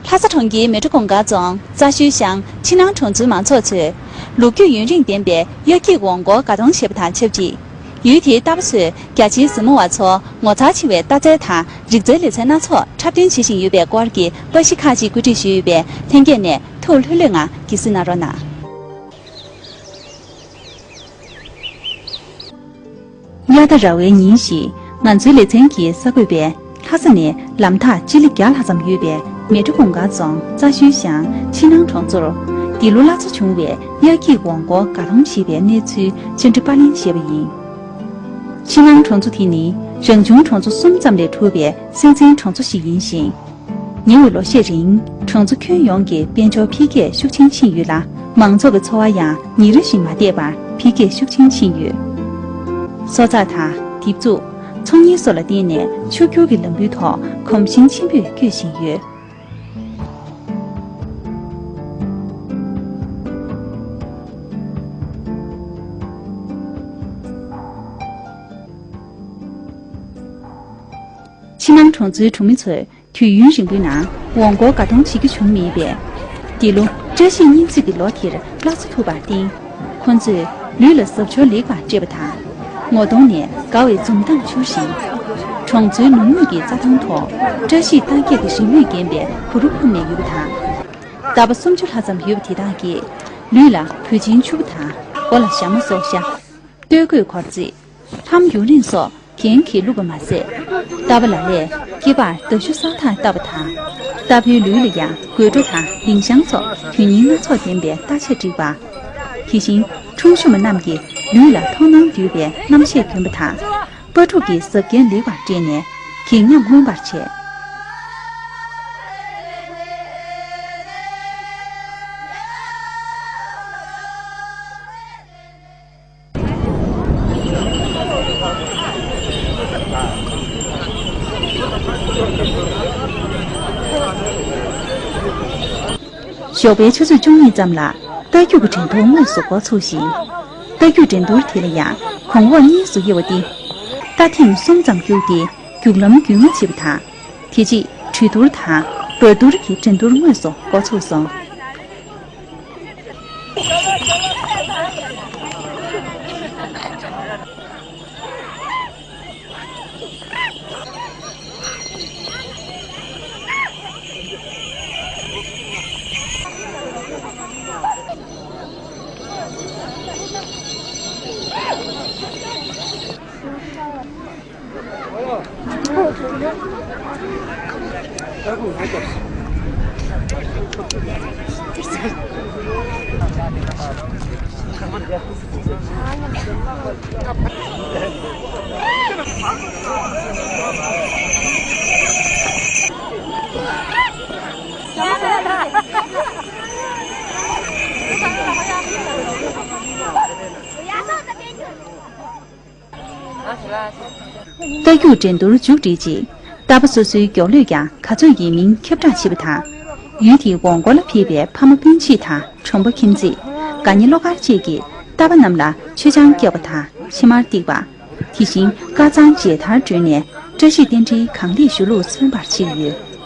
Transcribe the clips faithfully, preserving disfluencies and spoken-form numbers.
ལྷ་ས་གྲོང་ཁྱེར་མལ་གྲོ་གུང་དཀར་རྫོང་རྩ་ཞོལ་ཤང་ཕྱི་ནང་གྲོང་ཚོའི་མང་ཚོགས་ཚོས་ལོ་རྒྱུས་ཡུན་རིང་ལྡན་པའི་དབྱར་སྐྱིད་འོང་སྐོར་དགའ་སྟོན་བྱས་པ་དང་ཆབས་ཅིག་ཡུལ་དེའི་རྟ་པ་ཚོས་རྒྱ་ཆེའི་གཟིགས་མོ་བ་ཚོར་ངོ་མཚར་ཆེ་བའི་རྟ་རྩལ་དང་རིག་རྩལ་ལེ་ཚན་སྣ་ཚོགས་འཁྲབ་སྟོན་བྱེད་བཞིན་ཡོད་པའི་སྐོར་གྱི་པར་གཞི་ཁག་ཅིག་བཀོད་སྒྲིག་ཞུས་ཡོད་པས་ལྷན་རྒྱས་ནས་ཐུགས་ལྷོད་ལྷོད་ངང་དགྱེས་གཟིགས་གནང་རོགས་གནང་། དབྱར་ཟླ་ར་བའི་ཉིན་ཞིག་ང་ཚོའི་ལེ་ཚན་གྱི་གསར་འགོད་པས་ལྷ་ས་ནས་ལམ་ཐག་སྤྱི་ལེ་བརྒྱ་ལྷག་ཙམ་ཡོད་པའི་མལ་གྲོ་གུང་དཀར་རྫོང་རྩ་ཞོལ་ཤང་ཕྱི་ནང་གྲོང་ཚོར་འདི་ལོ་སླར་གསོ་བྱུང་བའི་དབྱར་སྐྱིད་འོང་སྐོར་དགའ་སྟོན་བྱེད་པའི་གནས་ཚུལ་བཅར་འདྲི་པར་ལེན་བྱས་པ་ཡིན། ཕྱི་ནང་གྲོང་ཚོ་དེ་ནི་རང་བྱུང་གྲོང་ཚོ་གསུམ་ཙམ་ལས་གྲུབ་པའི་སྲིད་འཛིན་གྲོང་ཚོ་ཞིག་ཡིན་ཞིང་། ཉེ་བའི་ལོ་ཤས་རིང་གྲོང་ཚོ་ཁྱོན་ཡོངས་ཀྱི་དཔལ་འབྱོར་འཕེལ་རྒྱས་ཤུགས་ཆེན་ཕྱིན་ཡོད་ལ། མང་ཚོགས་ཀྱི་འཚོ་བ་ཡང་ཉིན་རེ་བཞིན་མ་བསྡད་པར་འཕེལ་རྒྱས་ཤུགས་ཆེན་ཕྱིན་ཡོད། གསོ་ཚགས་དང་། འདེབས་འཛུགས། ཚོང་གཉེར་སོགས་ལ་བརྟེན་ནས་ཕྱུག་འགྱུར་གྱི་ལམ་བུའི་ཐོག་གོམ་ཞེང་ཆེན་པོས་སྐྱོད་བཞིན་ཡོད། ཕྱི་ནང་གྲོང་ཚོའི་གྲོང་མི་ཚོས་དུས་ཡུན་རིང་པོའི་ནང་འོང་སྐོར་དགའ་སྟོན་བྱེད་རྒྱུ་བྱུང་མེད་པས། འདི་ལོ་བཀྲ་ཤིས་གཉིས་བརྩེགས་ཀྱི་ལོ་དེར་སླར་གསོ་ཐུབ་པར་བརྟེན། ཁོ་ཚོས་ལུས་ལ་གཟབ་མཆོར་ལེགས་པར་སྤྲས་པ་དང་། ངོ་གདོང་ནས་དགའ་བའི་འཛུམ་མདངས་འཕྱུར་ཞིང་། གྲོང་ཚོའི་ནུབ་ངོས་ཀྱི་རྩྭ་ཐང་ཐོག་བཀྲ་ཤིས་རྟགས་བརྒྱད་ཀྱི་རི་མོས་བརྒྱན་པའི་བུ་རུ་ཕུབ་ནས་ཡོད་པ་དང་། རྟ་པ་སུམ་ཅུ་ལྷག་ཙམ་ཡོད་པ་དེ་དག་གིས་ལུས་ལ་གོས་ཆེན་ཕྱུ་པ་དང་། མགོ་ལ་ཞྭ་མོ་སོགས་ཤ། སྟོད་གོས་གོར་རྩེ། ལྷམ་ཡུ་རིང་སོགས་གྱེན་གྱིས་བླུགས་པ་མ་ཟད། རྟ་པ་ལ་ལས་སྐེད་པར་མདའ་གཞུ་གསར་ཐག་བཏགས་པ་དང་། རྟ་ཕོའི་ལུས་ལ་ཡང་དགོད་བྲོ་དང་ལིང་ཤང་སོགས་དོན་སྙིང་སྣ་ཚོགས་ལྡན་པའི་རྟ་ཆས་བསྒྲིགས་པ། དེ་བཞིན་ཁྲུང་ཞུ་མ་རྣམས་ཀྱིས་ལུས་ལ་མཐོང་སྣང་དོད་པའི་རྣམ་ཤེས་གྱོན་པ་དང་། སྤ་ཕྲུག་གིས་གཟབ་རྒྱན་ལེགས་པར་སྤྲས་ནས་སྒེག་ཉམས་མངོན་པར་བྱས། ཞོགས་པའི་ཆུ་ཚོད་བཅུ་གཉིས་ཙམ་ལ་རྟ་རྒྱུག་གི་འགྲན་བསྡུར་དངོས་སུ་འགོ་ཚུགས་ཤིང་། རྟ་རྒྱུག་འགྲན་བསྡུར་དེ་ལ་ཡང་གོང་འོག་གཉིས་སུ་དབྱེ་བ་སྟེ། རྟ་ཐེངས་གསུམ་ཙམ་རྒྱུགས་ཏེ་རྒྱུག་ལམ་རྒྱུས་མངའ་བྱེད་པ་དང་། དེ་རྗེས་གྲུ་བསྡུར་དང་འབར་བསྡུར་གྱི་འགྲན་བསྡུར་དངོས་སུ་འགོ་ཚུགས་སོང་། རྟ་རྒྱུག་འགྲན་བསྡུར་མཇུག་བསྒྲིལ་རྗེས། རྟ་པ་སོ་སོའི་མགྱོགས་ལོས་ཀྱང་ག་ཚོད་ཡིན་མིན་ཁྱབ་བསྒྲགས་བྱེད་པ་དང་། ཡུལ་དེའི་འོང་སྐོར་ལ་ཕེབས་པའི་ཕ་མ་སྤུན་མཆེད་དང་གྲོང་པ་ཁྱིམ་མཚེས། དགའ་ཉེ་བློ་དཀར་བཅས་ཀྱིས་རྟ་པ་རྣམས་ལ་མཆོད་ཆང་བཀྱག་པ་དང་ཕྱེ་མར་སྟེར་བ། དེ་བཞིན་དཀར་གཙང་མཇལ་དར་བསྒྲོན་ནས་བཀྲ་ཤིས་རྟེན་འབྲེལ་གང་ལེགས་ཞུ་ལུགས་མཚོན་པར་བྱེད་ཀྱི་ཡོད། བྱེད་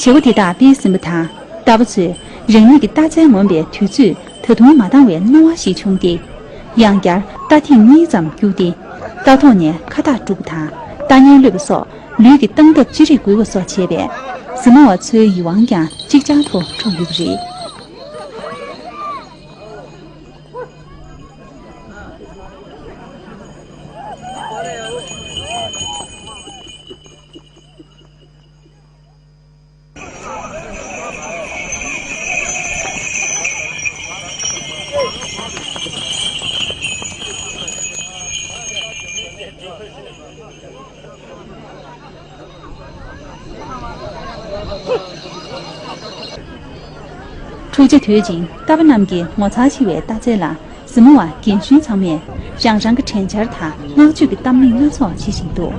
སྒོ་དེ་དག་སྤེལ་ཟིན་པ་དང་། རྟ་པ་ཚོས་རང་ཉིད་ཀྱི་རྟ་རྩལ་ངོམ་པའི་དུས་ཚོད་ད་དུང་མ་འདང་བའི་སྣང་བ་ཞིག་བྱུང་སྟེ། ཡང་བསྐྱར་རྟ་ཐེངས་གཉིས་ཙམ་རྒྱུགས་ཏེ། རྟ་ཐོག་ནས་ཁ་བཏགས་སྒྲུག་པ་དང་རྟ་ངན་གློད་པ་སོགས་ལུས་ཀྱི་སྟངས་སྟབས་ཅི་རིགས་འགུལ་བ་སོགས་བྱས་པས། གཟིགས་མོ་བ་ཚོའི་ཡིད་དབང་ཀྱང་ཅིག་ཅར་དུ་འཕྲོག་ཡོད་པ་རེད། འཁྲུག་ཆ་དོད་ཅིང་རྟ་པ་རྣམས་ཀྱི་ངོ་མཚར་ཆེ་བའི་རྟ་རྩལ་ལ་གཟིགས་མོ་བ་རྒན་གཞོན་ཚང་མས་རང་རང་གི་དྲན་འཆར་དང་བསྔགས་བརྗོད་ཀྱི་གཏམ་གླེང་སྣ་ཚོགས་བྱེད་བཞིན་འདུག།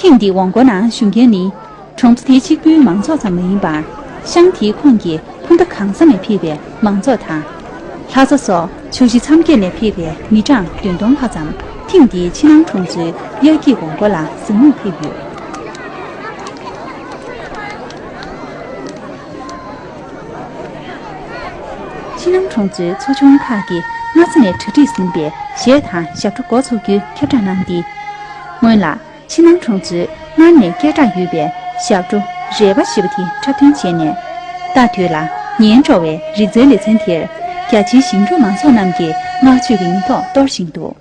ཐེངས་འདིའི་འོང་སྐོར་ནང་ཞུགས་མཁན་ནི། གྲོང་ཚོ་དེ་གཅིག་པུའི་མང་ཚོགས་ཙམ་མ་ཡིན་པར། ཤང་དེའི་ཁོངས་ཀྱི་ཕུ་མདའ་གང་ས་ནས་ཕེབས་པའི་མང་ཚོགས་དང་། ལྷ་ས་སོགས་ཕྱོགས་བཞི་མཚམས་བརྒྱད་ནས་ཕེབས་པའི་མི་གྲངས་བདུན་སྟོང་ལྷག་ཙམ་ཐེངས་འདིའི་ཕྱི་ནང་གྲོང་ཚོའི་དབྱར་སྐྱིད་འོང་སྐོར་ལ་གཟིགས་མོར་ཕེབས་ཡོད། ཕྱི་ནང་གྲོང་ཚོའི་ཚོ་ཆུང་ཁག་གིས་སྔ་ས་ནས་གྲ་སྒྲིག་ཟིན་པའི་གཞས་དང་ཞབས་བྲོ་འགོ་ཚུགས་རྒྱུའི་ཁྱབ་བསྒྲགས་གནང་སྟེ། སྔོན་ལ། ཕྱི་ནང་གྲོང་ཚོའི་སྔར་ནས་སྐད་གྲགས་ཡོད་པའི་ཞབས་བྲོ་རལ་པ་ཞེས་པ་དེ་འཁྲབ་སྟོན་བྱས་ནས། ལྟ་འདོད་ལ་ཉན་སྤྲོ་བའི་རིག་རྩལ་ལེ་ཚན་དེར་རྒྱ་ཆེའི་ཞིང་འབྲོག་མང་ཚོགས་རྣམས་ཀྱིས་བསྔགས་བརྗོད་ཀྱི་མེ་ཏོག་གཏོར་བཞིན་འདུག།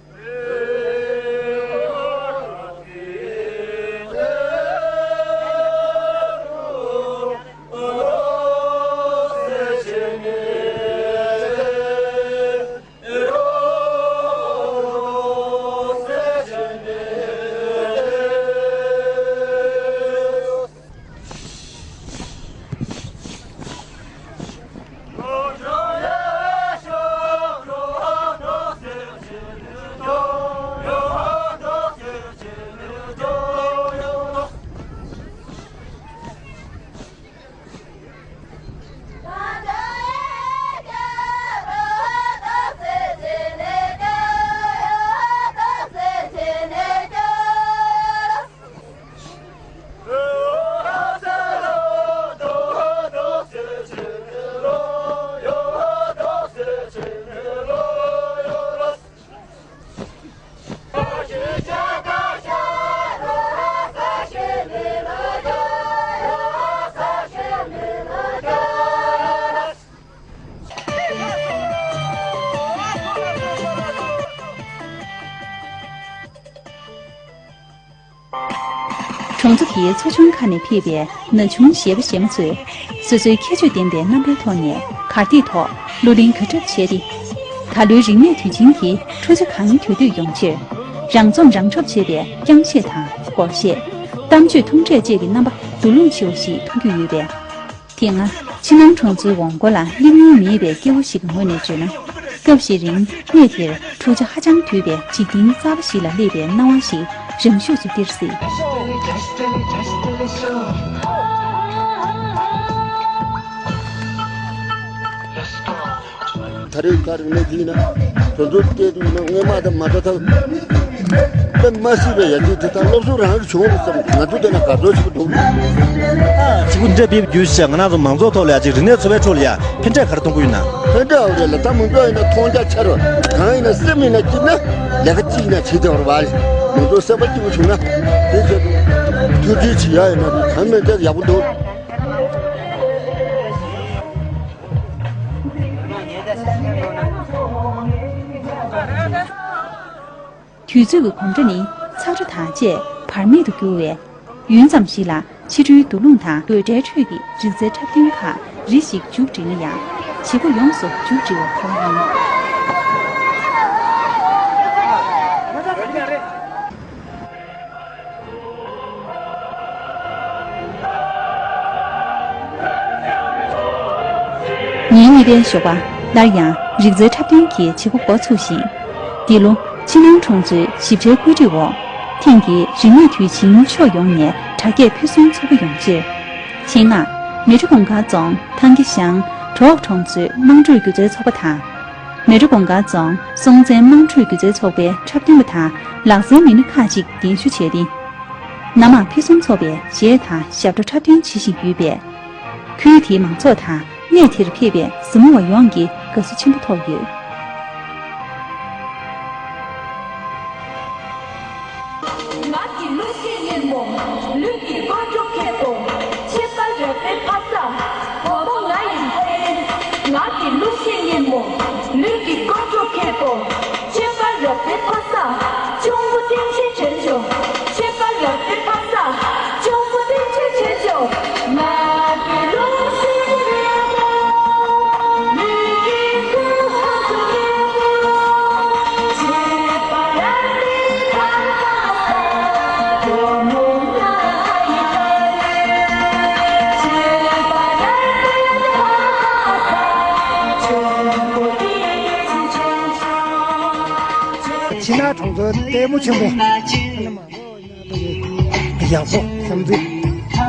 གྲོང་ཚོ་དེའི་ཚོ་ཆུང་ཁག་ནས་ཕེབས་པའི་ན་ཆུང་གཞས་པ་གཞས་མ་ཚོས་སོ་སོའི་ཁྱད་ཆོས་ལྡན་པའི་རྣམ་པའི་ཐོག་ནས་གར་སྟེགས་ཐོག་གླུ་ལེན་གར་འཁྲབ་བྱས་ཏེ། ད་ལོའི་རིག་གནས་དུས་ཆེན་དེ་འཕྲོ་ཆ་གང་དོད་དོད་ཡོང་ཕྱིར། རང་རྩོམ་རང་འཁྲབ་བྱས་པའི་རྐྱང་གཞས་དང་སྒོར་གཞས། གཏམ་བརྗོད་ཐུང་གྲས་བཅས་ཀྱི་རྣམ་པ་འདུ་ལོང་ཆེ་བ་ཞིག་མཐོང་རྒྱུ་ཡོད་པས། དེ་སྔ་ཕྱི་ནང་གྲོང་ཚོའི་འོང་སྐོར་ལ་སླེབས་མྱོང་མེད་པའི་སྐྱེ་བོ་ཞིག་གི་ངོས་ནས་བརྗོད་ན། སྐབས་ཤིག་རིང་གནས་དེར་འཁྲུག་ཆ་ཧ་ཅང་དོད་པའི་འཇིག་རྟེན་གསར་པ་ཞིག་ལ་སླེབས་པའི་སྣང་བ་ཞིག་རང་ཤུགས་སུ་སྟེར་སྲིད། ད་རེས་ཁ་རིག་གནས་འདི་ཡིན་ན། དོན་དུ་སྐད་དུ་ཡིན་ན་སྔོན་མ་དང་མ་འདྲ་ཐབས། དཔེ་མ་སྲིད་པའི་ཡར་རྒྱས་དེ་དག་སློབ་གསོ་རང་གིས་བྱུང་བ་བསམ། ང་ཚོ་དེ་ན་དགའ་ཚོར་ཆེན་པོ་འདུག། ཨ་གཅིག་པུ་འདྲ་འབིབ་རྒྱུ་ཞིག་ང་རང་ཚོ་མང་ཚོགས་ཐོག་ལ་ཡ་གཅིག་རིག་གནས་འཚོ་བའི་ཁྲོད་ལ་ཡ་ཕན་འབྲས་ག་རེ་གཏོང་གི་ཡོད་ན། ཕན་འབྲས་འོ་རེད་ལ། ད་མང་ཚོགས་ཡིན་ན་མཐོང་རྒྱ་ཆེ་རུ། གང་ཡིན་ན་སེམས་ཡིན་ན་སྐྱིད་ན་ལས་ཀ་གཅིག་ཡིན་ན་བྱེད་ཐུབ་པ་རེད་བ། མང་ཚོགས་སེམས་པ་སྐྱིད་པོ་བྱུང་ན་དེ་ཚོ་ཐུགས་རྗེ་ཆེ་ཡ་ཡིན་ན་གང་མེད་དེ་ཡག་པོ་འདུག། དུས་ཚོད་ཀྱི་གོམ་སྒྲ་ནི་ཚག་སྒྲ་དང་བཅས་བར་མེད་དུ་འགྱུར་བས། ཡུན་ཙམ་ཞིག་ལ་ཕྱི་དྲོའི་འདུ་ལོང་དང་དགོད་སྒྲའི་ཁྲོད་ཀྱི་རིག་རྩལ་འཁྲབ་སྟོན་ཁག་རེ་ཞིག་མཇུག་བསྒྲིལ་ན་ཡང་། བྱེད་སྒོ་ཡོངས་སུ་མཇུག་བསྒྲིལ་བ་ཁོ་ན་ཡིན། ཉིན་གཉིས་པའི་ཞོགས་པ། སླར་ཡང་རིག་རྩལ་འཁྲབ་སྟོན་གྱི་བྱེད་སྒོ་འགོ་ཚུགས་ཤིང་། འདི་ལོ་ཕྱི་ནང་གྲོང་ཚོའི་ཞིབ་ཕྲའི་བཀོད་སྒྲིག་འོག་ཐེངས་འདིའི་རིག་གནས་དུས་ཆེན་ཕྱོགས་ཡོངས་ནས་དྲ་རྒྱའི་ཕུན་སུམ་ཚོགས་པ་ཡོང་ཕྱིར། ཆེད་མངགས་མལ་གྲོ་གུང་དཀར་རྫོང་ཐང་གི་ཤང་གྲོག་གྲོང་ཚོའི་དམངས་ཁྲོད་སྒྱུ་རྩལ་ཚོགས་པ་དང་། མལ་གྲོ་གུང་དཀར་རྫོང་སྲོང་བཙན་དམངས་ཁྲོད་སྒྱུ་རྩལ་ཚོགས་པའི་འཁྲབ་སྟོན་པ་དང་ལག་རྩལ་མི་སྣ་ཁག་ཅིག་གདན་ཞུ་བྱས་ཏེ། ནང་མང་ཕུན་སུམ་ཚོགས་པའི་གཞས་དང་ཞབས་བྲོ་འཁྲབ་སྟོན་བྱེད་བཞིན་ཡོད་པས། ཁུལ་དེའི་མང་ཚོགས་དང་གནས་དེར་ཕེབས་པའི་གཟིགས་མོ་བ་ཡོངས་ཀྱིས་དགའ་བསུ་ཆེན་པོ་ཐོབ་ཡོད། ང་གི་གླུ་གཞས་སྙན་མོ། ལུས་ཀྱི་ཀོ་ཀྲུག་ཁྱེད་དོ། ཕྱེད་པ་རབ་པའི་ཕ་ས། བུ་མོ་ང་ཡི་ཕ་ཡུལ། ང་གི་གླུ་གཞས་སྙན་མོ། ལུས་ཀྱི་ཀོ་ཀྲུག་ཁྱེད་དོ། ཕྱེད་པ་རབ་པའི་ཕ་ས། གཅུང་པོ་བསྟན་ཆེན་དྲན་བྱུང་། ཕྱེད་པ་རབ་པའི་ཕ་ས། གཅུང་པོ་བསྟན་ཆེན་དྲན་བྱུང་། ང་གི་གླུ་གཞས་སྙན་མོ། ལུས་ཀྱི་ཀོ་ཀྲུག་ཁྱེད་དོ། ཕྱེད་པ་རབ་པའི་ཕ་ས། བུ་མོ་ང་ཡི་ཕ་ཡུལ། ཕྱི་ནང་གྲོང་ཚོ་ལྟད་མོ་ཆེན་པོ། ཡག་པོ་བསམ་ཚུལ།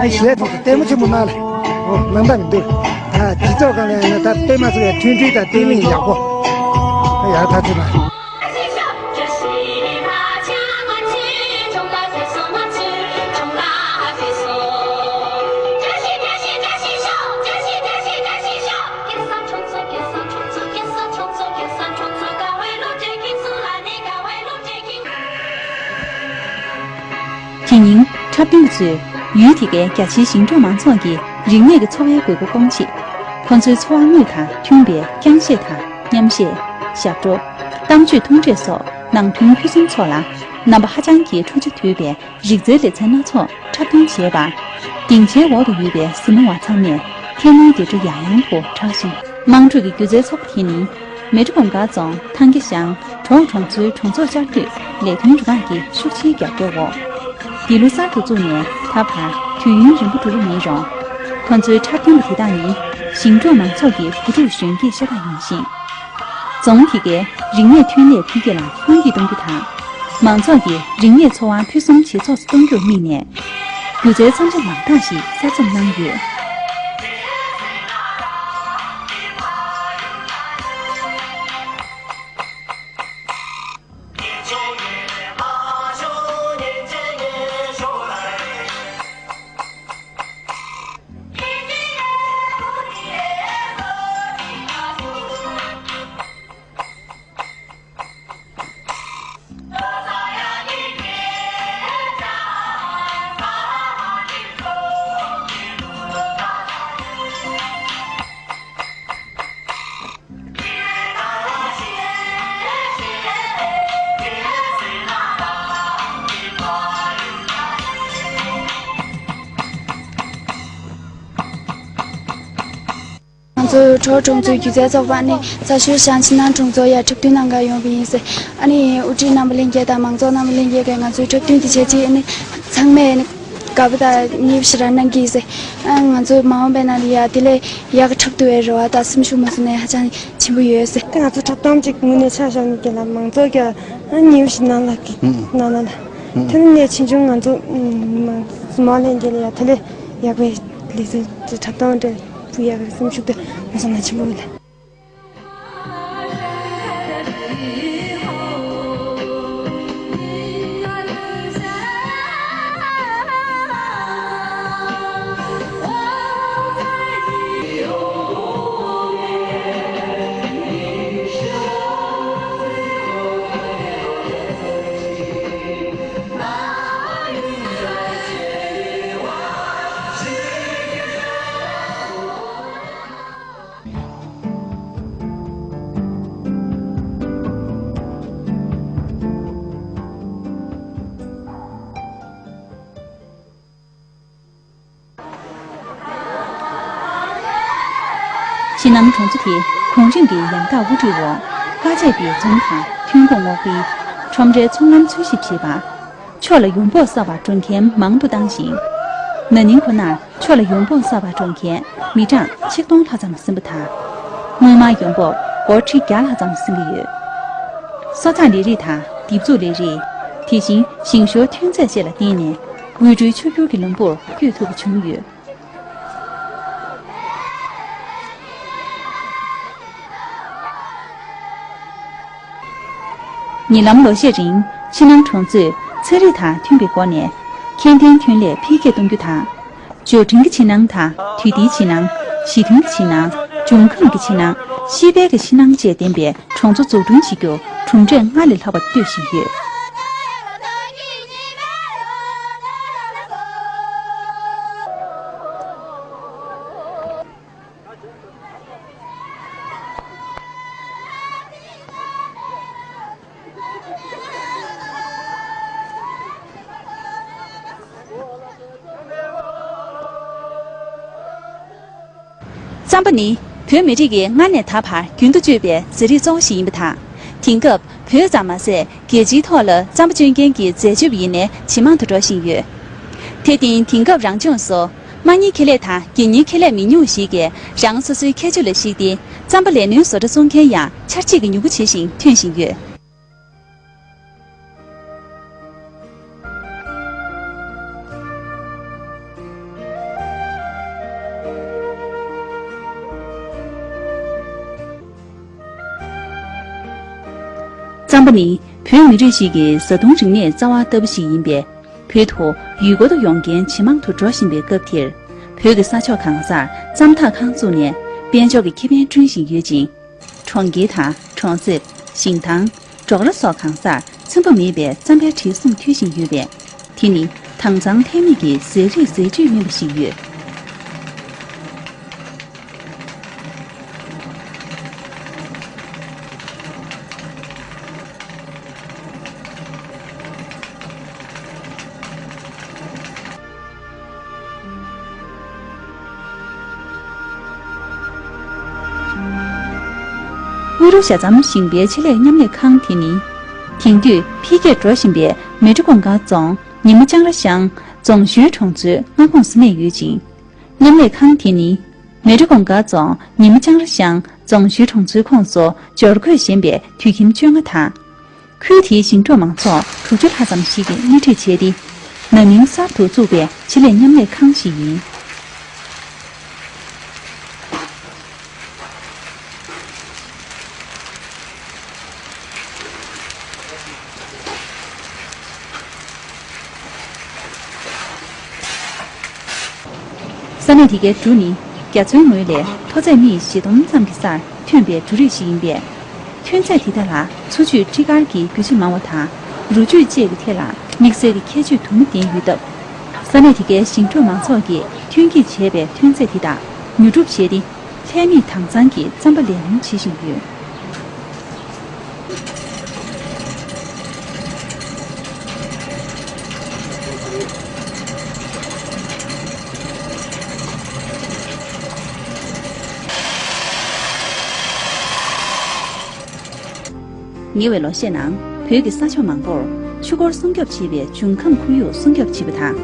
ཨ་གཞས་ཐོག་ཏུ་ལྟད་མོ་ཆེན་པོ་གནང་ལ། ཨོ་གནང་སྟངས་མི་འདུག་ད་སྤྱི་ཚོགས་སྒང་ལ་ཡང་ན་ད་དཔེ་མ་སྲིད་པའི་མཐུན་སྒྲིལ་དང་བརྟན་ལྷིང་ཡག་པོ། ཡག་ཐག་ཆོད་ལ། དེ་ཉིན་འཁྲབ་སྟོན་པ་ཚོས་ཡུལ་དེ་གའི་རྒྱ་ཆེའི་ཞིང་འབྲོག་མང་ཚོགས་ཀྱི་རིག་གནས་ཀྱི་འཚོ་བའི་དགོས་མཁོ་སྐོང་ཆེད། ཁོ་ཚོའི་འཚོ་བ་དངོས་དང་མཐུན་པའི་རྐྱང་གཞས་དང་མཉམ་གཞས། ཞབས་བྲོ། གཏམ་བརྗོད་ཐུང་གྲས་སོགས་ནང་དོན་ཕུན་སུམ་ཚོགས་ལ་རྣམ་པ་ཧ་ཅང་གི་འཁྲུག་ཆ་དོད་པའི་རིག་རྩལ་ལེ་ཚན་སྣ་ཚོགས་འཁྲབ་སྟོན་བྱས་པར། སྡིངས་ཆའི་འོག་ཏུ་ཡོད་པའི་གཟིགས་མོ་བ་ཚང་མས་ཐལ་མོའི་རྡེབ་སྒྲ་ཡང་ཡང་དུ་གྲགས་ཤིང་། དམངས་ཁྲོད་ཀྱི་སྒྱུ་རྩལ་ཚོགས་པ་དེ་ནི། མལ་གྲོ་གུང་དཀར་རྫོང་ཐང་སྐྱ་ཤང་གྲོག་གྲོང་ཚོའི་གྲོང་ཚོར་བཅའ་སྡོད་ལས་དོན་རུ་ཁག་གི་ཤུགས་ཆེའི་རྒྱབ་སྐྱོར་འོག་འདི་ལོ་གསར་དུ་བཙུགས་ནས་ད་བར་དུས་ཡུན་རིང་པོ་འགྲོ་རྒྱུ་མེད་རུང་། ཁོ་ཚོའི་འཁྲབ་སྟོན་པ་དེ་དག་ནི་ཞིང་འབྲོག་མང་ཚོགས་ཀྱི་བུ་ཕྲུག་གཞོན་སྐྱེས་ཤ་སྟག་ཡིན་ཞིང་། རྫོང་དེ་གའི་རིག་གནས་ཐོན་ལས་འཕེལ་རྒྱས་ལ་སྐུལ་འདེད་གཏོང་རྒྱུ་དང་། མང་ཚོགས་ཀྱི་རིག་གནས་འཚོ་བ་ཕུན་སུམ་ཇེ་ཚོགས་སུ་གཏོང་རྒྱུར་དམིགས་ནས། སྒྱུ་རྩལ་མཚོན་ཆ་མང་དག་ཞིག་གསར་རྩོམ་གནང་ཡོད། ང་ཚོ་གྲོག་གྲོང་ཚོའི་སྒྱུ་རྩལ་ཚོགས་པ་ནས་རྩ་ཞོལ་ཤང་ཕྱི་ནང་གྲོང་ཚོར་ཡར་འཁྲབ་སྟོན་གནང་གར་ཡོང་བ་ཡིན་ཟེར། ཨ་ནི་དབུ་ཁྲིད་རྣམ་པ་ལྷན་རྒྱས་དང་མང་ཚོགས་རྣམ་པ་ལྷན་རྒྱས་ཀྱིས་ང་ཚོའི་འཁྲབ་སྟོན་འདི་བྱས་རྗེས་ཨ་ནི་ཚང་མས་ཨ་ནི་དགའ་པོ་དང་མཉེས་པོ་ཞེ་དྲག་གནང་གི་ཡིན་ཟེར། ཨ་ང་ཚོ་མ་འོངས་པའི་ནང་ལ་ཡ་དེ་ལས་ཡག་གི་འཁྲབ་ཐུབ་པའི་རེ་བ་དང་སེམས་ཤུགས་མ་སོང་ནས་ཧ་ཅང་ཆེན་པོ་ཡོད་ཟེར། ད་ང་ཚོ་འཁྲབ་སྟོན་ཅིག་དངོས་གནས་ཆ་བཞག་ནས་རྒན་ལགས་མང་ཚོགས་ཀྱིས་ཨ་མཉེས་པོ་ཞིག་གནང་ལགས་ཀྱི་གནང་གནང་ལ། དེ་ནས་ཆེ་ཆུང་ང་ཚོ་མང་ཚོགས་མ་ལྷན་རྒྱས་ལ་ཡ་དེ་ལས་ཡག་པའི་ལེ་ཚན་འཁྲབ་སྟོན་འདྲ་ཕུལ་ཡག་གི་སེམས་ཤུགས་དེ་མ་སོང་ན་ཆེན་པོ་ཡོད་ལ། ཕྱི་ནང་གྲོང་ཚོ་དེ་གོང་རིམ་གྱི་ཡང་དག་དབུ་ཁྲིད་འོག་དཀའ་སྤྱད་པའི་རྫོང་དང་ཐོན་ཁུངས་སྔོག་འདོན། ཁྲོམ་རའི་ཚོང་ལམ་འཚོལ་ཞིབ་བྱེད་པ། ཕྱོགས་ལ་ཡོམ་འབོག་གསར་པ་འགྲོ་མཁན་མང་དུ་བཏང་ཞིང་། ན་ནིང་ཁོ་ནར་ཕྱོགས་ལ་ཡོམ་འབོག་གསར་པ་འགྲོ་མཁན་མི་གྲངས་ཆིག་སྟོང་ལྷག་ཙམ་ཟིན་པ་དང་། སྔོན་མ་ཡོམ་འབོག་སྒོར་ཁྲི་བརྒྱ་ལྷག་ཙམ་ཟིན་གྱི་ཡོད། གསོ་ཚགས་ལས་རིགས་དང་འདེབས་འཛུགས་ལས་རིགས། དེ་བཞིན་ཞིང་ཞོར་ཐོན་རྫས་བཅས་ལ་བརྟེན་ནས་དབུལ་སྒྲོལ་ཕྱུག་འགྱུར་གྱི་ལམ་བུར་བསྐྱོད་ཐུབ་པ་བྱུང་ཡོད། ཉེ་ལམ་ལོ་ཤས་རིང་ཕྱི་ནང་གྲོང་ཚོས་ཚན་རིག་དང་མཐུན་པའི་སྒོ་ནས་ཁྱད་ལྡན་ཐོན་ལས་འཕེལ་རྒྱས་གཏོང་རྒྱུ་དང་། འབྱོར་འབྲིང་གི་ཕྱི་ནང་དང་དུས་བདེའི་ཕྱི་ནང་། ཞི་མཐུན་གྱི་ཕྱི་ནང་། འབྱུང་ཁམས་ཀྱི་ཕྱི་ནང་། ཤེས་དཔལ་གྱི་ཕྱི་ནང་བཅས་ལྡན་པའི་གྲོང་ཚོ་འཛུགས་སྐྲུན་བྱེད་རྒྱུར་གྲུབ་འབྲས་སྔར་ལས་ལྷག་པ་གཏོད་བཞིན་ཡོད། རྩམ་པ་ནི་བོད་མི་རིགས་ཀྱིས་སྔར་ནས་ད་བར་རྒྱུན་དུ་སྤྱོད་པའི་ཟས་རིགས་གཙོ་བོ་ཞིག་ཡིན་པ་དང་། དེང་སྐབས་བོད་ཙམ་མ་ཟད་རྒྱལ་སྤྱིའི་ཐོག་ལ་རྩམ་པ་སྤྱོད་མཁན་གྱི་འཛད་སྤྱོད་པ་ཡིན་ནས་ཇེ་མང་དུ་འགྲོ་བཞིན་ཡོད། དེར་བརྟེན་དེང་སྐབས་རང་ལྗོངས་སུ་དམངས་གཉེར་ཁེ་ལས་དང་སྒེར་གཉེར་ཁེ་ལས་མི་ཉུང་ཞིག་གིས་རང་སོ་སོའི་ཁྱད་ཆོས་ལ་གཞིགས་ཏེ་རྩམ་པ་ལས་སྣོན་བཟོ་གྲྭ་བཙུགས་མཁན་ཡང་ཆར་རྗེས་ཀྱི་མྱུ་གུ་ཇི་བཞིན་ཐོན་བཞིན་ཡོད། རྩམ་པ་ནི་བོད་མི་རིགས་ཤིག་གི་བཟའ་བཏུང་རིག་གནས་རྩ་བ་ལྟ་བུ་ཞིག་ཡིན་པས། བོད་དུ་ཡུལ་སྐོར་དུ་ཡོང་མཁན་ཇེ་མང་དུ་འགྲོ་བཞིན་པའི་སྐབས་དེར། བོད་ཀྱི་ས་ཕྱོགས་གང་སར་རྩམ་འཐག་ཁང་བཙུགས་ནས་དཔལ་འབྱོར་གྱི་ཁེ་ཕན་བསྐྲུན་བཞིན་ཡོད་ཅིང་། གྲོང་ཁྱེར་དང་གྲོང་གསེབ། ཞིང་ཐང་། འབྲོག་ར་སོགས་གང་སར་ཚོན་པ་མེད་པའི་རྩམ་པའི་དྲི་བསུང་འཐུལ་བཞིན་ཡོད་པས། དེ་ནི་དྭངས་གཙང་ལྷད་མེད་ཀྱི་ཟས་རིགས་ཟས་བཅུད་སྨིན་པ་ཞིག་ཡོད། དབུ་རུ་ཞྭ་རྩམ་ཞིང་པའི་ཆེད་ལས་མཉམ་ལས་ཁང་དེ་ནི། དེང་དུས་འཕེལ་རྒྱས་འགྲོ་བཞིན་པའི་མལ་གྲོ་གུང་དཀར་རྫོང་ཉི་མ་ལྕང་ར་ཤང་རྫོང་ཞོལ་གྲོང་ཚོའི་མངའ་ཁོངས་སུ་གནས་ཡོད་ཅིང་། མཉམ་ལས་ཁང་དེ་ནི། མལ་གྲོ་གུང་དཀར་རྫོང་ཉི་མ་ལྕང་ར་ཤང་རྫོང་ཞོལ་གྲོང་ཚོའི་ཁོངས་སུ་འབྱོར་འཁོས་ཞན་པའི་དུད་ཁྱིམ་བཅོ་ལྔ་དང་། ཁུལ་དེའི་ཞིང་འབྲོག་མང་ཚོགས་དྲུག་ཅུ་ལྷག་ཙམ་ཞིག་གིས་སྣེ་ཁྲིད་བྱས་ཏེ། ན་ནིང་གསར་དུ་བཙུགས་པའི་ཆེད་ལས་མཉམ་ལས་ཁང་ཞིག་ཡིན། ས་གནས་དེ་གའི་འབྲུ་ནི་རྒྱ་མཚོའི་ངོས་ལས་མཐོ་ཚད་སྨི་བཞི་སྟོང་ཙམ་གྱི་སར་ཐོན་པའི་འབྲུ་རིགས་ཤིག་ཡིན་པས། ཐོན་རྫས་དེ་དག་ལ་འཚོ་བཅུད་སྤྲི་དཀར་གྱི་རྒྱུ་ཆ་མང་བ་དང་། རོ་བཅུད་བཅས་ཀྱི་ཐད་ལ་དམིགས་བསལ་གྱི་ཁྱད་ཆོས་དུ་མ་ལྡན་ཡོད་སྟབས། ས་གནས་དེ་གའི་ཞིང་འབྲོག་མང་ཚོགས་ཀྱིས་ཐོན་སྐྱེད་བྱས་པའི་ཐོན་རྫས་དེ་དག་ཉོ་སྒྲུབ་བྱས་ཏེ། ལྷད་མེད་དྭངས་གཙང་གི་རྩམ་པ་ལས་སྣོན་བྱེད་བཞིན་ཡོད། ཉེ་བའི་ལོ་ཤས་ནང་བོད་ཀྱི་ས་ཕྱོགས་མང་པོར་ཆུ་འགོར་སྲུང་སྐྱོབ་བྱེད་པའི་འབྱུང་ཁམས་ཁོར་ཡུག་སྲུང་སྐྱོབ་བྱེད་པ་དང་།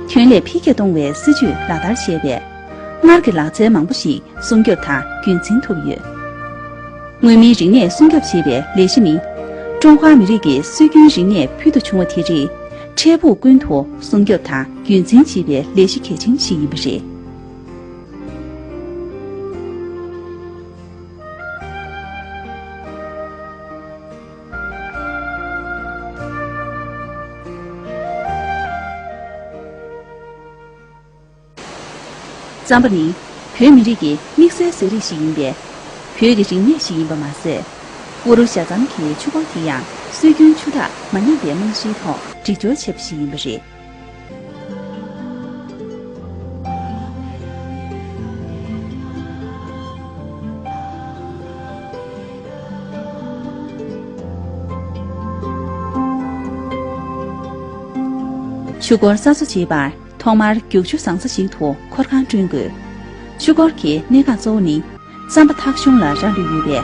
ཐོན་ལས་འཕེལ་རྒྱས་གཏོང་བའི་སྲིད་ཇུས་ལག་བསྟར་བྱས་པས། སྔར་གྱི་ལག་རྩལ་མང་པོ་ཞིག་སྲུང་སྐྱོབ་དང་རྒྱུན་འཛིན་ཐུབ་ཡོད། མངོན་མིན་རིག་གནས་སྲུང་སྐྱོབ་བྱེད་པའི་ལས་གཞི་ནི། ཀྲུང་ཧྭ་མི་རིགས་ཀྱི་སྲོལ་རྒྱུན་རིག་གནས་ཕུལ་དུ་བྱུང་བ་དེ་རིགས་འཕྲལ་ཕུགས་ཀུན་ཏུ་སྲུང་སྐྱོབ་དང་རྒྱུན་འཛིན་བྱེད་པའི་ལས་གཞི་གལ་ཆེན་ཞིག་ཡིན་པ་རེད། རྩམ་པ་ནི་བོད་མི་རིགས་ཀྱི་དམིགས་བསལ་ཟས་རིགས་ཤིག་ཡིན་པས། བོད་ཀྱི་རིག་གནས་ཤིག་ཡིན་པ་མ་ཟད། དབུ་རུ་ཞྭ་རྩམ་གྱི་ཆུ་འཁོར་དེ་ཡང་སྲོལ་རྒྱུན་ཆུ་འཐག་མ་ཉམས་པའི་རྨང་གཞིའི་ཐོག་སྒྲིག་སྦྱོར་བྱས་པ་ཞིག་ཡིན་པ་རེད། ཆུ་འཁོར་གསར་བཟོ་བྱེད་པར་ཐོག་མར་རྒྱུག་ཆུ་བཟང་ས་ཞིག་ཏུ་འཁོར་ཁང་བསྐྲུན་དགོས། ཆུ་འཁོར་གྱི་གནད་འགག་གཙོ་བོ་ནི་རྩམ་པ་འཐག་གཞོང་ལ་རག་ལུས་ཡོད་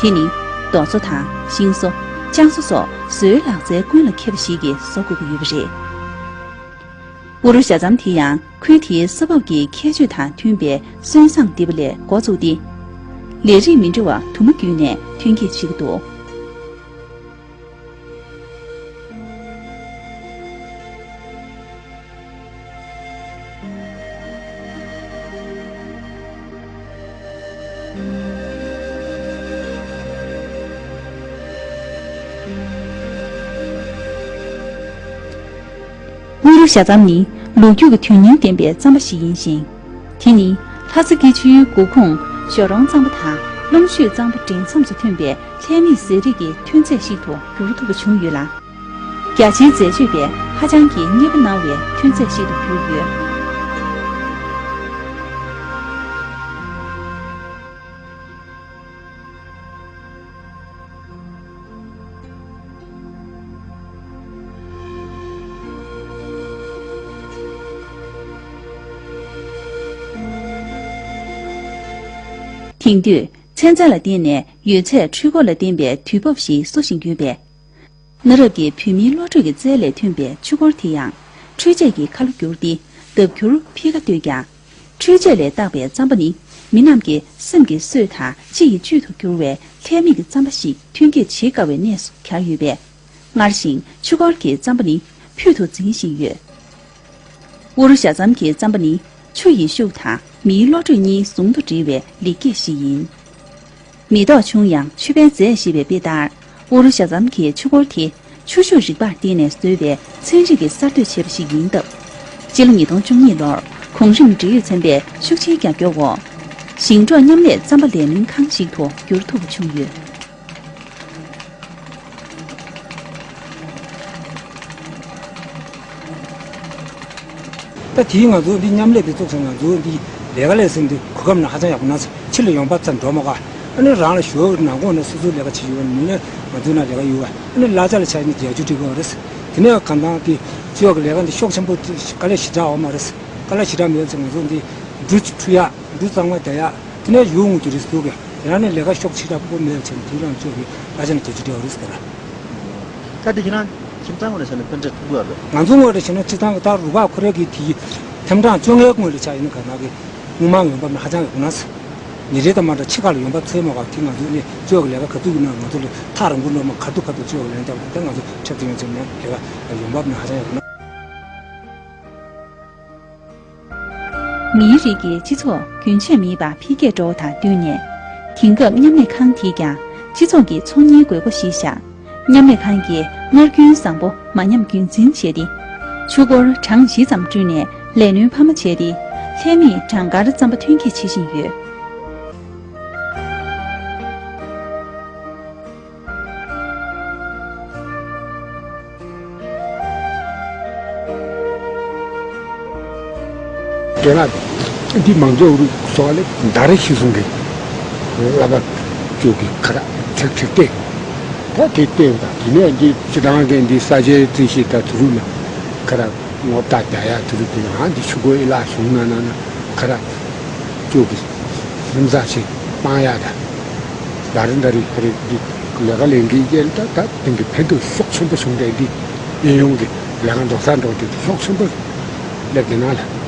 པས། དེ་ནི་རྡོ་བཟོ་དང་ཤིང་བཟོ། ལྕགས་བཟོ་སོགས་བཟོའི་ལག་རྩལ་ཀུན་ལ་མཁས་པ་ཞིག་གིས་བཟོ་དགོས་ཀྱི་ཡོད་པ་རེད། དབུ་རུ་ཞྭ་རྩམ་དེ་ཡང་ཁུལ་དེའི་ས་བབ་ཀྱི་ཁྱད་ཆོས་དང་མཐུན་པའི་སོན་བཟང་འདེབས་པ་ལས་འགོ་བཙུགས་ཏེ། ལས་རིགས་མི་འདྲ་བ་དུ་མ་བརྒྱུད་ནས་ཐོན་སྐྱེད་བྱེད་ཀྱི་འདུག། དབུ་རུ་ཞྭ་རྩམ་ནི་ལོ་རྒྱུས་ཀྱི་དོན་སྙིང་ལྡན་པའི་རྩམ་པ་ཞིག་ཡིན་ཞིང་། དེ་ནི་ལྷ་ས་སྐྱིད་ཆུའི་མགོ་ཁུངས་ཞོ་རོང་གཙང་པོ་དང་ཀླུང་ཤོད་གཙང་པོ་འདྲེས་མཚམས་སུ་ཐོན་པའི་ལྷད་མེད་ཟས་རིགས་ཀྱི་ཐོན་རྫས་ཤིག་ཏུ་འགྱུར་ཐུབ་པ་བྱུང་ཡོད་ལ། རྒྱ་ཆེའི་འཛད་སྤྱོད་པས་ཧ་ཅང་གི་མཉེས་པོ་གནང་བའི་ཐོན་རྫས་ཤིག་ཏུ་གྱུར་ཡོད། དེང་དུས་ཚན་རྩལ་ལ་བརྟེན་ནས་ཡོད་ཚད་འཕྲུལ་འཁོར་ལ་བརྟེན་པའི་དུས་བབ་ཞིག་བཟོ་བཞིན་ཡོད་པས། གནའ་རབས་ཀྱི་བོད་མིའི་བློ་གྲོས་ཀྱི་རྩལ་ལས་ཐོན་པའི་ཆུ་འཁོར་དེ་ཡང་འཕྲུལ་ཆས་ཀྱི་ཁ་ལོ་བསྒྱུར་ཏེ་ལྡབ་འགྱུར་འཕེལ་ཁ་བཏོད་ཀྱང་། འཕྲུལ་ཆས་ལས་བཏགས་པའི་རྩམ་པ་ནི་མི་རྣམས་ཀྱི་སེམས་ཀྱི་གསོས་དང་ལྕེ་ཡི་བཅུད་དུ་གྱུར་བའི་ལྷད་མེད་ཀྱི་རྩམ་པ་ཞིག་ཐོན་སྐྱེད་བྱེད་དཀའ་བའི་གནས་སུ་གྱར་ཡོད་པས། སྔར་བཞིན་ཆུ་འཁོར་གྱི་རྩམ་པ་ནི་ཕུད་དུ་འཛིན་བཞིན་ཡོད། དབུ་རུ་ཞྭ་རྩམ་གྱི་རྩམ་པ་ནི་ཆུ་ཡི་ཤུགས་དང་མིའི་བློ་གྲོས་གཉིས་ཟུང་དུ་འབྲེལ་བའི་ལེགས་སྐྱེས་ཤིག་ཡིན། མེ་ཏོག་ཆུང་ཡང་ཆུ་བས་མཛེས་ཞེས་པའི་དཔེ་ལྟར། དབུ་རུ་ཞྭ་རྩམ་གྱི་ཆུ་འཁོར་དེ་ཆུ་ཤུགས་རིག་པར་བརྟེན་ནས་བཟོས་པའི་ཚན་རིག་གི་གསར་གཏོད་བྱས་པ་ཞིག་ཡིན་སྟབས། སྤྱི་ལོ་ཉིས་སྟོང་བཅུ་གཉིས་ལོར་གོང་རིམ་འབྲེལ་ཡོད་ཚན་པས་ཤུགས་ཆེའི་རྒྱབ་སྐྱོར་འོག་ཞིང་འབྲོག་མཉམ་ལས་རྩམ་པ་ལས་སྣོན་ཁང་ཞིག་ཏུ་འགྱུར་ཐུབ་པ་བྱུང་ཡོད། ད་དེའི་ང་ཚོ་འདི་མཉམ་ལས་འདི་བཙུགས་ཚེ་ང་ཚོ་འདི་ལས་ཀ་ལས་ཟིན་འདི་གོ་སྐབས་ནི་ཧ་ཅང་ཡག་པོ་ན་ཕྱི་ལ་ཡོང་འབབ་ཙམ་འགྲོ་མ་དགོས། ཨ་ནི་རང་ལ་ཞོར་གྱི་ནང་ཁོངས་ནས་སོ་སོའི་ལས་ཀ་བྱེད་ཡོད་མི་ལས་ང་ཚོའི་ནང་ལས་ཀ་ཡོད་པ། ཨ་ནི་གླ་ཆ་ལ་ཆ་ཡིན་ན་བརྒྱད་ཅུ་སྤྲད་དགོས་པ་རེད། དེ་ནས་གང་ལྟར་འདི་སྤྱི་ཡོངས་ཀྱི་ལས་ཀ་འདི་ཤུགས་ཆེན་པོ་དཀའ་ལས་ཞེ་དྲག་འོང་མ་རེད། དཀའ་ལས་ཞེ་དྲག་མེད་ཚེ་ང་ཚོ་འདི་འབྲུ་འཁྲུ་ཡག་འབྲུ་གཙང་མ་བསྡད་ཡག་དེ་ནས་ཡུལ་དངོས་ཀྱི་རིགས་འདུག་གི། དེ་རང་ནས་ལས་ཀ་ཤུགས་ཆེ་དྲག་པོ་མེད་ཚེ་དེ་རང་ཚོ་གི་གླ་ཆ་ནས་བརྒྱད་ཅུ་སྤྲད་པ་རེད་ཟེར། ད་དེ་ཁྱེད་རང་ཁྱིམ་ཚང་ངོས་ནས་བྱས་ན་ཕན་འབྲས་ཐོན་གྱི་ཡོད་རེད། ང་ཚོ་ངོས་ནས་བྱས་ན་སྤྱིར་བཏང་གི་ད་རུ་ཁག་ཁོ་རའི་གི་དེ་ཐེམ་གྲངས་བཅོ་ལྔའི་སྔོན་ལ་ཆགས་ཡིན་ན་ག་ན་གི་དངུལ་སྨར་ཡོང་འབབ་ནི་ཧ་ཅང་ཡག་པོ་ན་ཟེར། ཉིན་རེ་དང་མ་འདྲ་ཕྱི་ཁ་ལ་ཡོང་འབབ་ཚད་མ་ག་དེ་ང་ཚོ་ནི་སྤྱི་ཡོངས་ཀྱི་ལས་ཀ་ག་ཚོད་ཡིན་ན་ང་ཚོ་ལ་ཐག་རིང་པོ་འགྲོ་མ་ཁ་ཐུག་ཁ་ཐུག་སྤྱི་ཡོངས་ལན་བརྒྱབ་ནས་ད་ང་ཚོ་འཁྲབ་སྟོན་ཡོང་ཚེ་ནས་ལས་ཀ་ཡོང་འབབ་ནི་ཧ་ཅང་ཡག་པོ་ན། མིའི་རིགས་ཀྱི་སྤྱི་ཚོགས་རྒྱུན་ཆད་མེད་པར་འཕེལ་རྒྱས་འགྲོ་བ་དང་བསྟུན་ནས། དེང་སྐབས་མཉམ་ལས་ཁང་དེས་ཀྱང་སྤྱི་ཚོགས་ཀྱི་ཚོང་གཉེར་དགོས་མཁོ་གཞིར་བཞག་མཉམ་ལས་ཁང་གིས་སྔར་རྒྱུན་བཟང་པོ་མ་ཉམས་རྒྱུན་འཛིན་བྱས་ཏེ། ཆུ་འཁོར་གྲངས་བཞི་ཙམ་བསྐྲུན་ནས་ལས་སྣོན་འཕར་མ་བྱས་ཏེ། ལྷད་མེད་གྲངས་ཀར་རྩམ་པ་ཐོན་སྐྱེད་བྱེད་བཞིན་ཡོད། དེ་ལ་འདི་མང་ཚོགས་རུ་སོགས་ལས་ཟླ་རེ་ཞིག་སོང་གི་བསླབ་པ་བཅོས་ཀྱི་ཁ་ར་ཚིག་ཚིག་སྟེ། ད་དེ་ལྟས་དང་དེ་ནས་འདི་སྤྱི་བཏང་གི་འདི་ས་ཆའི་རྩིས་ཤིག་ད་ཚུ་རུ་ལ་ཁ་ར་ངོ་བཏགས་རྒྱ་ཡ་ཚུ་རུ་དེ་ཡང་འདི་ཆུ་གོ་ཨི་ལ་བྱུང་ན་ན་ན་ཁ་ར་བཅོས་ཀྱི་སེམས་ས་ཞིག་སྤང་ཡ་ད། ལ་རི་འདྲ་རི་ཧ་རི་འདི་ལས་ཀ་ལས་འགན་རྐྱེན་ད་ད་དེང་གི་ཕན་ཐོགས་ཤུགས་ཆེན་པོ་བྱུང་བསྡད་འདི་གཡས་གཡོན་གྱི་ལས་ཀ་འགྲོ་ས་འགྲོ་དུས་ཤུགས་ཆེན་པོ་སླེབས་དེ་ན་ལ།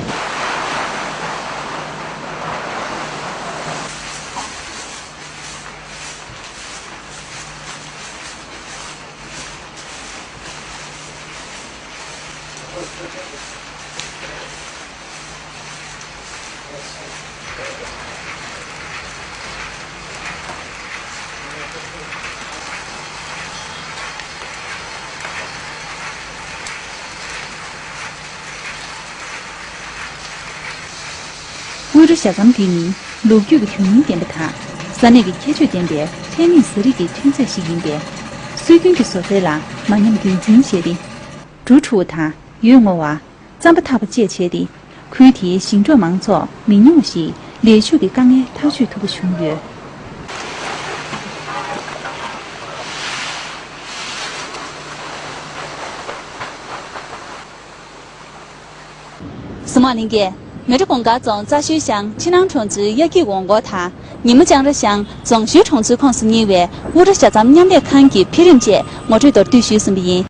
དབུ་རུ་ཞྭ་རྩམ་འདི་ནི་ལོ་རྒྱུས་ཀྱི་དོན་སྙིང་ལྡན་པ་དང་ས་གནས་ཀྱི་ཁྱད་ཆོས་ལྡན་པའི་ལྷད་མེད་ཟས་རིགས་ཀྱི་ཐོན་རྫས་ཤིག་ཡིན་པས། སྲོལ་རྒྱུན་གྱི་བཟོ་རྩལ་ལ་མ་ཉམས་རྒྱུན་འཛིན་བྱས་ཏེ། འབྲུ་འཁྲུ་བ་དང་ཡོས་བརྔོ་བ། རྩམ་པ་འཐག་པ་བཅས་བྱས་ཏེ། ཁུལ་དེའི་ཞིང་འབྲོག་མང་ཚོགས་མི་ཉུང་བ་ཞིག་ལས་ཞུགས་ཀྱི་དཀའ་ངལ་ཐག་གཅོད་ཐུབ་པ་བྱུང་ཡོད། གཟིགས་མོ་བ་ལྷན་རྒྱས། མལ་གྲོ་གུང་དཀར་རྫོང་རྩ་ཞོལ་ཤང་ཕྱི་ནང་གྲོང་ཚོའི་དབྱར་སྐྱིད་འོང་སྐོར་དང་། ཉི་མ་ལྕང་ར་ཤང་རྫོང་ཞོལ་གྲོང་ཚོའི་ཁོངས་སུ་གཉེར་བའི་དབུ་རུ་ཞྭ་རྩམ་མཉམ་ལས་ཁང་གི་འཕེལ་རིམ་བཅས་ངོ་སྤྲོད་མདོར་བསྡུས་ཞུས་ཟིན་པ་ཡིན།